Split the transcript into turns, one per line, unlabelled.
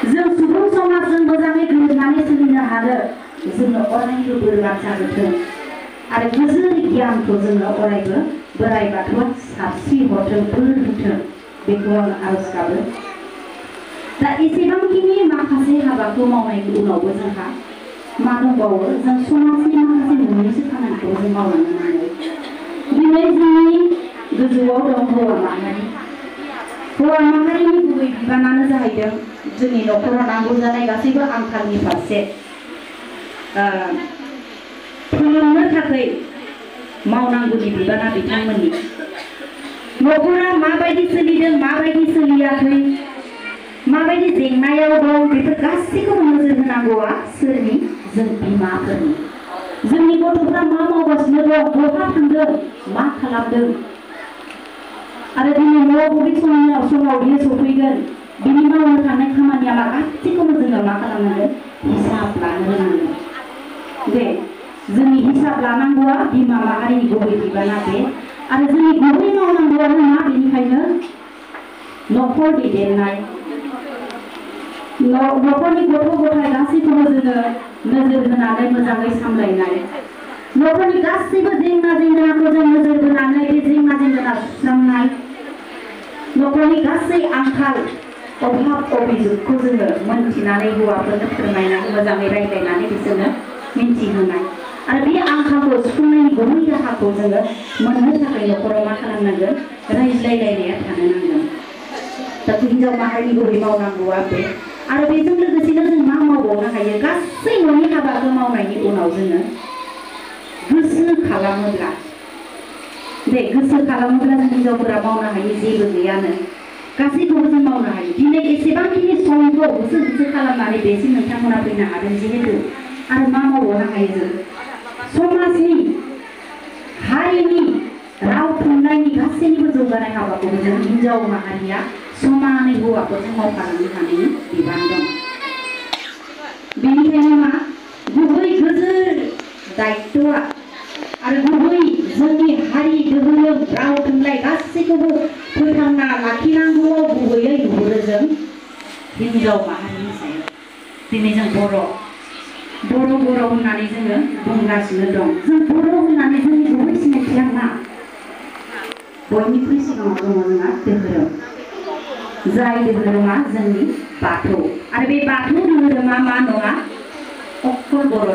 जों सुबुं समाजजों मोजाङै गोरोबनानै सोलिनो हानो जोंनो अरायबो बोर बान्सा होथों आरो गोजोन गियानखौ जोंनो अरायबो बोराइ बाथौआ साबस्रि हरथों बोर होथों बेखौ आं आरज गाबो। दा एसेबांखिनि माखासे हाबाखौ मावनायनि उनावबो जोंहा मा दंबावो जों समाजनि माखासे मोननैसो खामानिखौ जों मावलांनो नांगौ। दिनै जोंनि गोजौआव दं हौवा माहारि। हौवा माहारिनि गुबै बिबानानो जाहैदों जोंनि न'खराव नांगौ जानाय गासैबो आंखालनि फारसे फोलोमनो थाखाय मावनांगौनि बिबाना बिथांमोननि। न'खरा माबायदि सोलिदों माबायदि सोलियाखै माबायदि जेंनायाव दं बेफोर गासैखौबो नोजोर होनांगौआ सोरनि जों बिमाफोरनि। जोंनि गथ'फ्रा मा मावगासिनो दं बहा थांदों मा खालामदों आरो दिनै न'आव बबे समाव बियो सफैगोन बिनि मावनो थांनाय खामानिया मा गासैखौबो जोङो मा खालामनांगोन हिसाब लानो रोंनांगोन। बे जोंनि हिसाब लानांगौआ बिमा माहारिनि गुबै बिबाना बे आरो जोंनि गुबै मावनांगौआनो मा बेनिखायनो न'खर दैदेननाय न'खरनि गथ' गथाय गासैखौबो जोङो नोजोर होनानै मोजाङै सामलायनाय न'खरनि गासैबो जेंना जेंनाखौ जों नोजोर होनानै बे जेंना जेंना सुस्रांनाय न'खरनि गासै आंखाल अभाब अभियोगखौ जोङो मोनथिनानै हौवाफोरनो फोरमायनानै मोजाङै रायज्लायनानै बिसोरनो मिन्थिहोनाय आरो बे आंखालखौ सुफुंनायनि गुबै राहाखौ जोङो मोननो थाखाय न'खराव मा खालामनांगोन रायज्लायलायनाया थानो नांगोन। दा हिन्जाव माहारिनि गुबै मावनांगौआ बे आरो बेजों लोगोसेनो जों मा मावबावनो हायो गासै न'नि हाबाखौ मावनायनि उनाव जोङो गोसो खालामोब्ला जों हिन्जावफोरा मावनो हायो जेबो गैयानो गासैखौबो जों मावनो हायो। दिनै एसेबांखिनि समखौ होसो खालामनानै बेसिम नोंथांमोना फैनो हादों जिहेतु आरो मा मावबावनो हायो जों समाजनि हारिनि राव थुनलाइनि गासैनिबो जौगानाय हाबाखौ जों हिन्जाव माहारिया समानै हौवाफोरजों मावफालांनो हानायनि बिबान दं। बेनिखायनो मा गुबै गोजोर दायित्वआ आरो गुबै जोंनि हारि धोरोम राव थुनलाइ गासैखौबो फोथांना लाखिनांगौआव गुबैयै नुहुरो जों हिन्जाव माहारिनि सायाव। दिनै जों बर' होननानै जोङो बुंगासिनो दं। जों बर' होननानै जोंनि गुबै सिनायथिया मा बयनिख्रुइ सिगाङाव दङ जोंहा धोरोम जाय धोरोमा जोंनि बाथौ आरो बे बाथौ धोरोमा मा नङा अक्कल बर'